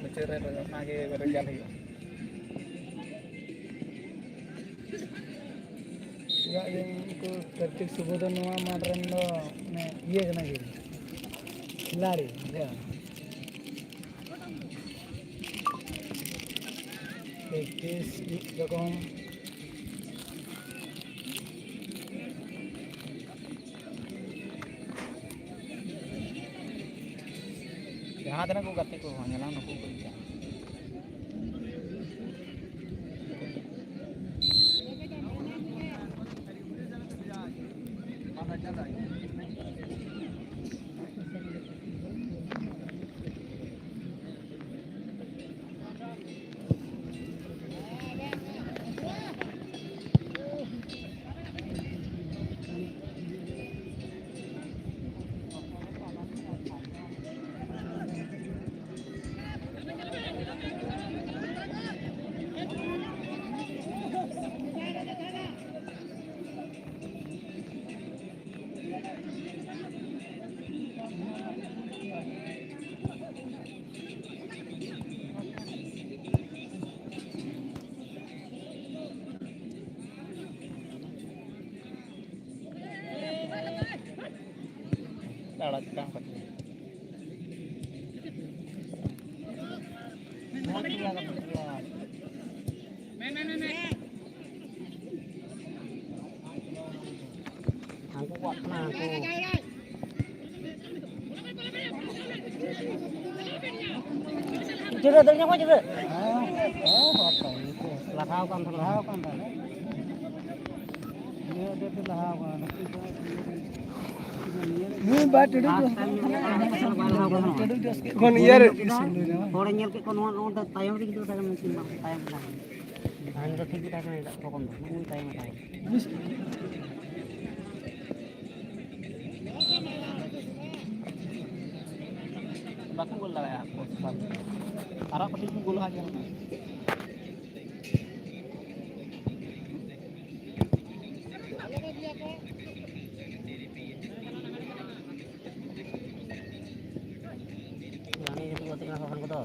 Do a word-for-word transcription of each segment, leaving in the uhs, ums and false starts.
ᱢᱩᱪᱟᱹᱫ ᱨᱮ ᱚᱱᱟᱜᱮ ᱨᱮᱡᱟᱞᱴ ᱦᱩᱭᱩᱜᱼᱟ᱾ ᱪᱮᱫᱟᱜ ᱡᱮ ᱩᱱᱠᱩ ᱠᱟᱨᱛᱤᱠ ᱥᱩᱵᱳᱫᱷ ᱱᱚᱣᱟ ᱢᱟᱴᱷ ᱨᱮᱱ ᱫᱚ ᱢᱟᱱᱮ ᱤᱭᱟᱹ ᱠᱟᱱᱟ ᱠᱤᱱ, ᱠᱷᱤᱞᱟᱲᱤ, ᱵᱩᱡᱷᱟᱹᱣ᱾ ᱯᱨᱮᱠᱴᱤᱥ ᱢᱤᱫ ᱨᱚᱠᱚᱢ᱾ ᱡᱟᱦᱟᱸ ᱛᱤᱱᱟᱹᱜ ᱠᱚ ᱜᱟᱛᱮ ᱠᱚ ᱧᱮᱞᱟ, ᱱᱩᱠᱩ ᱠᱚ ᱤᱫᱤᱭᱟ᱾ ᱟᱲᱟᱜ ᱠᱟᱱ ᱠᱟᱛᱮ᱾ ᱦᱟᱱᱠᱩ ᱠᱚᱣᱟᱜ ᱠᱟᱱᱟ, ᱦᱟᱱᱠᱩ᱾ ᱡᱤᱨᱟᱹ ᱫᱟᱹᱲ ᱧᱟᱢᱚᱜ, ᱡᱤᱨᱟᱹ᱾ ᱞᱟᱦᱟᱣ ᱠᱟᱱ ᱛᱟᱦᱮᱱᱟ᱾ ᱞᱟᱦᱟᱣ ᱠᱟᱱ ᱛᱟᱦᱮᱱᱟ᱾ ᱱᱤᱭᱟᱹ ᱫᱚ ᱞᱟᱦᱟᱣ ᱠᱟᱱᱟ᱾ ᱱᱩᱭ ᱵᱟᱭ ᱴᱟᱹᱰᱩ ᱞᱟᱦᱟᱣ ᱠᱟᱱᱟ᱾ ᱴᱟᱹᱰᱩ ᱡᱚᱥ ᱠᱮᱫ ᱠᱷᱚᱱ ᱤᱭᱟᱹ ᱨᱮ᱾ ᱦᱚᱲᱮ ᱧᱮᱞ ᱠᱮᱫ ᱠᱚᱣᱟ, ᱱᱚᱣᱟ, ᱱᱚᱣᱟ ᱫᱚ ᱛᱟᱭᱚᱢ ᱨᱮ ᱜᱤᱫᱽᱨᱟᱹ ᱛᱟᱦᱮᱸ ᱠᱟᱱᱟ, ᱛᱟᱭᱚᱢ ᱨᱮ ᱛᱟᱦᱮᱸ ᱠᱟᱱᱟ᱾ ᱛᱟᱦᱮᱱ ᱫᱚ ᱴᱷᱤᱠ ᱜᱮ ᱛᱟᱦᱮᱸ ᱠᱟᱱᱟ, ᱮᱴᱟᱜ ᱨᱚᱠᱚᱢ ᱫᱚ᱾ ᱱᱩᱭ ᱛᱟᱭᱚᱢ ᱨᱮ ᱛᱟᱦᱮᱸ ᱠᱟᱱᱟ᱾ ᱵᱟᱠᱚ ᱜᱳᱞ ᱫᱟᱲᱮᱭᱟᱜᱼᱟ ᱠᱚ᱾ ᱟᱨᱚ ᱠᱟᱹᱴᱤᱡ ᱠᱚ ᱜᱳᱞᱟᱜᱼᱟ, ᱧᱮᱞ ᱢᱮ᱾ ᱦᱟᱱᱮ ᱡᱟᱹᱯᱤᱫ ᱜᱚᱫ ᱠᱟᱱᱟ ᱠᱚ ᱠᱷᱟᱱ ᱠᱚᱫᱚ᱾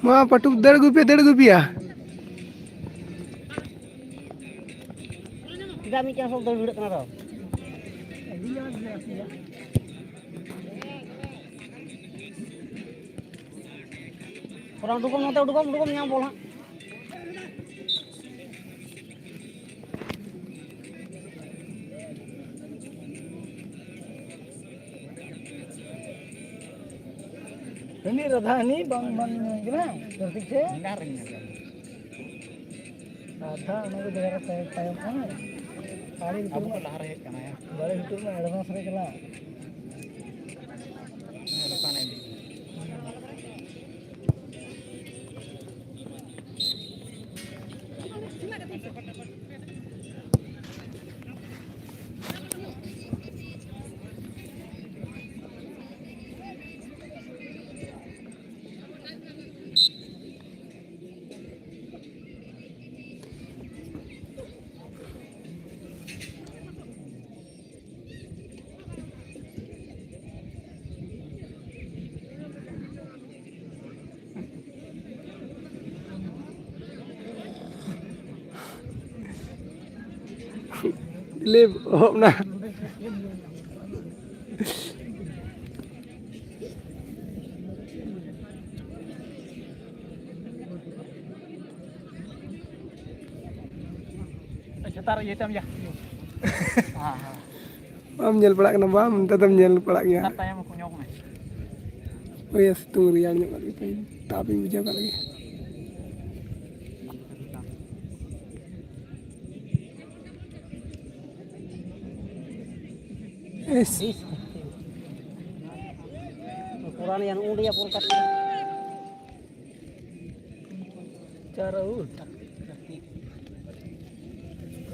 ᱢᱟ ᱯᱟᱹᱴᱩᱵ ᱫᱟᱹᱲ ᱟᱹᱜᱩᱭ ᱯᱮ, ᱫᱟᱹᱲ ᱟᱹᱜᱩᱭ ᱯᱮᱭᱟ᱾ ᱪᱮᱫᱟᱜ ᱢᱤᱫᱴᱮᱱ ᱥᱚᱵ ᱫᱟᱹᱲ ᱵᱷᱤᱲᱟᱹᱜ ᱠᱟᱱᱟ ᱫᱚ? ᱛᱷᱚᱲᱟ ᱩᱰᱩᱠᱚᱜ ᱢᱮ, ᱱᱚᱛᱮ ᱩᱰᱩᱠᱚᱜ ᱢᱮ, ᱩᱰᱩᱠᱚᱜ ᱢᱮ, ᱧᱟᱢ ᱵᱚᱞ ᱦᱟᱸᱜ᱾ ᱦᱟᱹᱱᱤ ᱨᱟᱫᱷᱟ ᱦᱟᱹᱱᱤ ᱵᱟᱝ, ᱵᱟᱝ ᱧᱮᱞ ᱠᱟᱱᱟ, ᱠᱟᱹᱨᱛᱤᱠ ᱥᱮ? ᱮᱸᱜᱟ ᱨᱮᱧ ᱧᱮᱞ ᱠᱟᱫᱟ᱾ ᱨᱟᱫᱷᱟ ᱚᱱᱟ ᱠᱚ ᱡᱟᱭᱜᱟ ᱨᱮ ᱛᱟᱭᱚᱢ, ᱛᱟᱭᱚᱢ ᱠᱟᱱᱟ᱾ ᱟᱲᱮ ᱟᱵᱚ ᱞᱩᱛᱩᱨ ᱠᱚ ᱢᱟ, ᱞᱟᱦᱟ ᱨᱮ ᱦᱮᱡ ᱠᱟᱱᱟ, ᱭᱟ᱾ ᱟᱲᱮ ᱞᱩᱛᱩᱨ ᱢᱟ advance ᱨᱮ ᱪᱟᱞᱟᱜ᱾ ᱦᱮᱸ, ᱫᱚᱠᱟᱱ ᱤᱫᱤ᱾ ᱞᱮ ᱮᱦᱚᱵ ᱱᱟ᱾ ᱪᱷᱟᱛᱟᱨ ᱤᱭᱟᱹ ᱛᱟᱢ ᱭᱟ᱾ ᱦᱮᱸ, ᱦᱮᱸ᱾ ᱵᱟᱢ ᱧᱮᱞ ᱯᱟᱲᱟᱜ ᱠᱟᱱᱟ, ᱵᱟᱢ, ᱱᱮᱛᱟᱨ ᱫᱚᱢ ᱧᱮᱞ ᱯᱟᱲᱟᱜ ᱜᱮᱭᱟ᱾ ᱚᱱᱟ ᱛᱟᱭᱚᱢ ᱠᱚ ᱧᱚᱜ ᱢᱮ᱾ ᱦᱳᱭ, ᱥᱤᱛᱩᱝ ᱨᱮᱭᱟᱲ ᱧᱚᱜ ᱠᱟᱜ ᱜᱮ ᱛᱟᱦᱮᱸᱧ, ᱛᱟᱯ ᱤᱧ ᱵᱩᱡᱷᱟᱹᱣ ᱠᱟᱜ ᱞᱮᱜᱮ᱾ ᱮᱥ᱾ ᱯᱩᱨᱟᱱ ᱭᱟ, ᱱᱩᱜᱼᱩ ᱱᱚᱰᱮ ᱭᱟ, ᱯᱩᱨᱟᱹ ᱠᱟᱴ᱾ ᱪᱟᱨ ᱟᱹᱣᱩᱴ᱾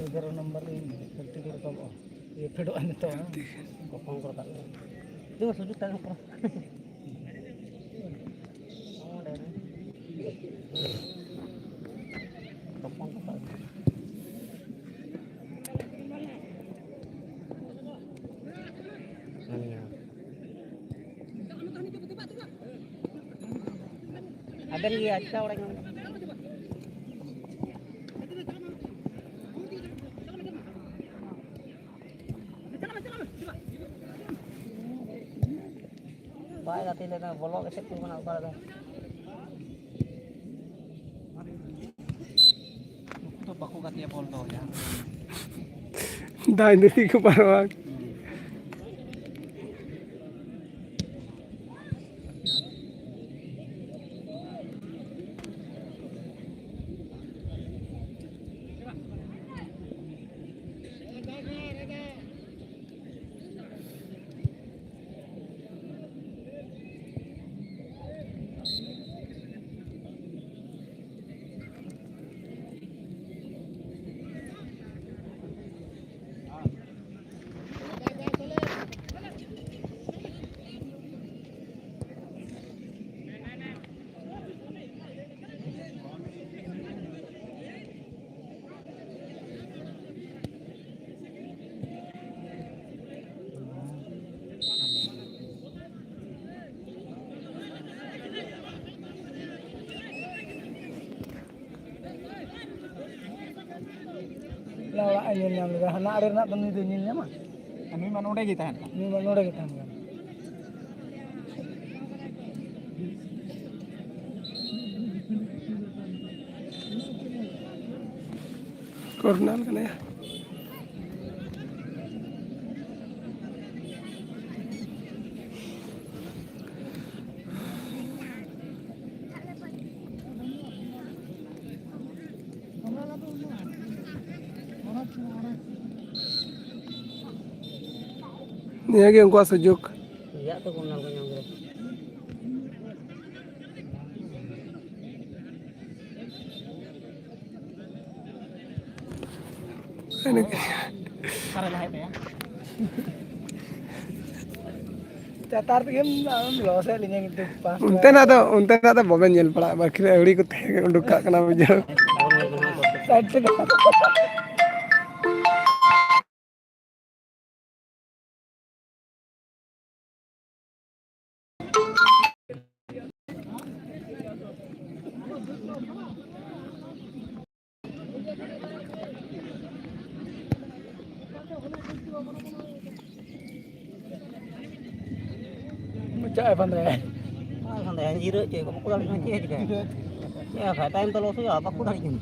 ᱮᱜᱟᱨᱚ ᱱᱟᱢᱵᱟᱨ ᱨᱮ ᱯᱷᱤᱯᱴᱤ ᱠᱚ ᱨᱟᱠᱟᱵᱚᱜᱼᱟ᱾ ᱤᱭᱟᱹ ᱯᱷᱮᱰᱚᱜᱼᱟ ᱱᱤᱛᱚᱜ᱾ ᱜᱚᱯᱚᱝ ᱠᱚ ᱨᱟᱠᱟᱵ ᱮᱫᱟ᱾ ᱛᱤᱱᱟᱹᱜ ᱥᱩᱡᱩᱜ ᱛᱟᱦᱮᱸ ᱠᱟᱱᱟ? ᱜᱚᱯᱚᱝ ᱠᱚ ᱨᱟᱠᱟᱵ ᱮᱫᱟ᱾ ᱟᱫᱚ ᱥᱟᱹᱨᱤ ᱜᱮ, ᱟᱪᱠᱟ ᱚᱲᱟᱜ ᱧᱟᱢ ᱮᱱᱟ᱾ ᱵᱟᱭ ᱜᱟᱛᱮ ᱞᱮᱱᱟ, ᱵᱚᱞᱚᱜ ᱜᱮ ᱪᱮᱫ ᱠᱚ ᱢᱮᱱᱟ ᱚᱠᱟ ᱨᱮᱫᱚ᱾ ᱩᱱᱠᱩ ᱫᱚ ᱵᱟᱠᱚ ᱜᱟᱛᱮᱜᱼᱟ ᱵᱚᱞ ᱫᱚ, ᱡᱟᱦᱟᱸ ᱫᱟᱜ ᱫᱷᱟᱹᱨᱛᱤ ᱠᱚ ᱯᱟᱨᱚᱢᱟ᱾ ᱚᱲᱟᱜ ᱮ ᱧᱮᱞ ᱧᱟᱢ ᱞᱮᱫᱟ, ᱦᱟᱱᱟ ᱟᱲᱮ ᱨᱮᱱᱟᱜ ᱫᱚ ᱱᱩᱭ ᱫᱚᱭ ᱧᱮᱞ ᱧᱟᱢᱟ? ᱱᱩᱭ ᱢᱟ ᱱᱚᱰᱮ ᱜᱮ ᱛᱟᱦᱮᱱ ᱠᱟᱱ᱾ ᱱᱩᱭ ᱢᱟ ᱱᱚᱰᱮ ᱜᱮ ᱛᱟᱦᱮᱱ ᱠᱟᱱ᱾ ᱠᱚᱨᱱᱟᱞ ᱠᱟᱱᱟᱭᱟ᱾ ᱱᱤᱭᱟᱹ ᱜᱮ ᱩᱱᱠᱩᱣᱟᱜ ᱥᱩᱡᱳᱜᱽ᱾ ᱨᱮᱭᱟᱜ ᱛᱮ ᱠᱚᱨᱱᱟᱞ ᱠᱚ ᱧᱟᱢ ᱠᱮᱫᱟ᱾ ᱚᱠᱟᱨᱮ ᱞᱟᱦᱟᱭ ᱛᱟᱭᱟ? ᱪᱟᱛᱟᱨ ᱛᱮᱜᱮᱢ ᱟᱢᱮᱢ ᱞᱚᱥᱮᱫ ᱞᱤᱧᱟ ᱠᱤᱱᱛᱩ ᱯᱟᱸᱪ ᱚᱱᱛᱮᱱᱟᱜ ᱫᱚ, ᱚᱱᱛᱮᱱᱟᱜ ᱫᱚ ᱵᱟᱵᱮᱱ ᱧᱮᱞ ᱯᱟᱲᱟᱜᱼᱟ, ᱵᱟᱹᱠᱷᱨᱤ ᱟᱹᱣᱲᱤ ᱠᱚ ᱛᱟᱦᱮᱸ ᱩᱰᱩᱠ ᱠᱟᱜ ᱠᱟᱱᱟ ᱵᱩᱡᱷᱟᱹᱣ᱾ ᱥᱟᱭᱤᱰ ᱛᱮᱜᱮ᱾ ᱵᱟᱭ ᱯᱷᱳᱱ ᱫᱟᱲᱮᱭᱟᱜᱼᱟ᱾ ᱵᱟᱭ ᱯᱷᱳᱱ ᱫᱟᱲᱮᱭᱟᱜᱼᱟ, ᱡᱤᱨᱟᱹᱜ ᱪᱮᱫ ᱠᱚ ᱵᱟᱠᱚ ᱫᱟᱲᱮᱭᱟᱜ ᱠᱟᱱᱟ, ᱪᱮᱫ ᱮ ᱪᱤᱠᱟᱹᱭᱟ? ᱪᱮᱫ ᱮ ᱵᱟᱠᱷᱟᱡ, ᱴᱟᱭᱤᱢ ᱛᱚ ᱞᱚᱥ ᱦᱩᱭᱩᱜᱼᱟ, ᱵᱟᱠᱚ ᱫᱟᱲᱮᱭᱟᱜ ᱠᱟᱱᱟ᱾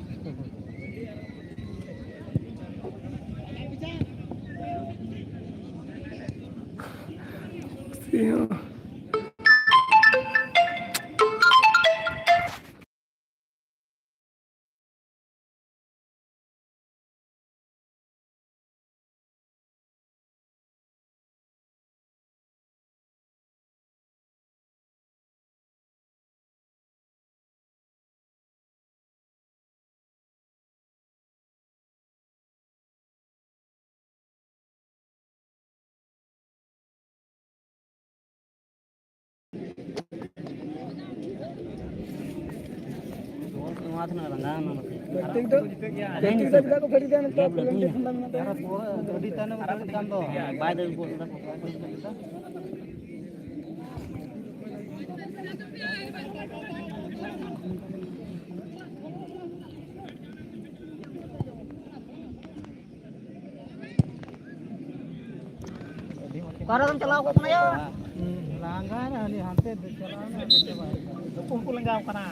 ᱱᱚᱣᱟ ᱛᱤᱱᱟᱹᱜ ᱨᱟᱸᱜᱟᱣ ᱮᱱᱟ ᱱᱚᱛᱮ᱾ ᱯᱨᱮᱠᱴᱤᱥ ᱫᱚ, ᱯᱨᱮᱠᱴᱤᱥ ᱫᱚ ᱪᱮᱫᱟᱜ ᱠᱚ ᱠᱷᱟᱹᱲᱤ ᱠᱟᱱᱟ? ᱱᱮᱛᱟᱨ ᱜᱮᱯ ᱞᱟᱹᱴᱩᱭᱮᱱᱟ᱾ ᱟᱹᱰᱤ ᱛᱟᱭᱱᱚᱢ ᱨᱮ ᱠᱷᱟᱹᱲᱤ ᱠᱟᱱ ᱫᱚ᱾ ᱵᱟᱭ ᱫᱟᱹᱲ ᱜᱚᱫ ᱞᱮᱫᱟ᱾ ᱚᱠᱟᱨᱮᱢ ᱪᱟᱞᱟᱣ ᱠᱚᱜ ᱠᱟᱱᱟ ᱭᱟ? ᱞᱟᱸᱜᱟ ᱮᱱᱟ, ᱦᱟᱱᱤ ᱦᱟᱱᱛᱮ ᱪᱟᱞᱟᱣ ᱮᱱᱟ, ᱱᱚᱛᱮ ᱵᱟᱭ ᱦᱮᱡ ᱠᱟᱱᱟ᱾ ᱱᱩᱠᱩ ᱦᱚᱸᱠᱚ ᱞᱟᱸᱜᱟᱣ ᱠᱟᱱᱟ᱾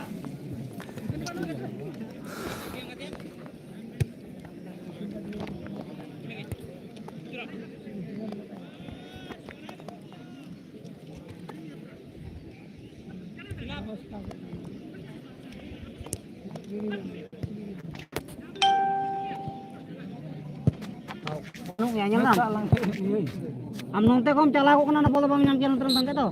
ᱵᱟᱹᱱᱩᱜ ᱢᱮᱭᱟ, ᱧᱮᱞ ᱫᱟᱢ? ᱟᱢ ᱱᱚᱱᱛᱮ ᱠᱷᱚᱱ ᱪᱟᱞᱟᱣ ᱠᱚᱜ ᱠᱟᱱᱟ, ᱚᱱᱟ ᱵᱚᱞ ᱵᱟᱢ ᱧᱟᱢ ᱠᱮᱭᱟ, ᱱᱚᱛᱮ ᱨᱮᱢ ᱛᱟᱦᱮᱸ ᱠᱮᱫ ᱫᱚ᱾